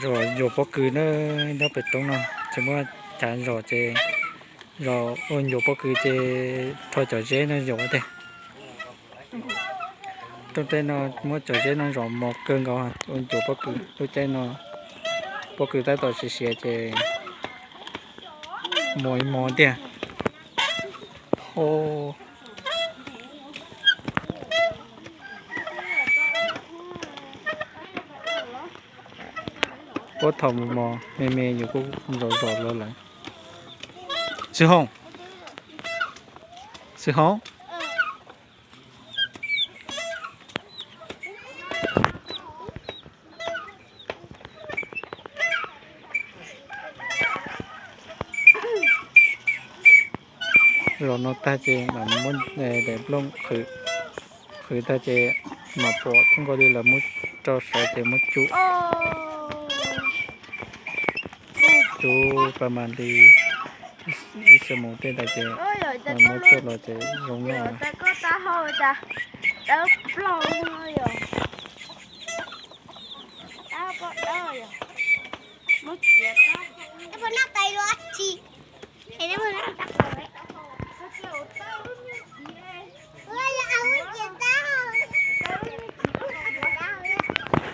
Zos ncuav pob kws na, nyob pem roob no, tsis muaj chav zos ces zos ua ncuav pob kws ces rho cov zeb no zos tiag. Rooj teb no muab cov zeb no zos mos kawg nkaus ua ncuav pob kws. Lub caij no pob kws tab tom siav siav ces mos ib mos tiag. Puab thaum mos me me yus kuj zos zos lawv lawm. Xwb Hoo, Xwb Hoo. Zos no tag ces mam muab daim nplooj qhwv, qhwv tag ces mam pom thooj nkaus li lawv muab rau saud ces muab cub, cub pas mas li ib xyoos mus tej ntawd ces mam muab coj los ces zoo noj.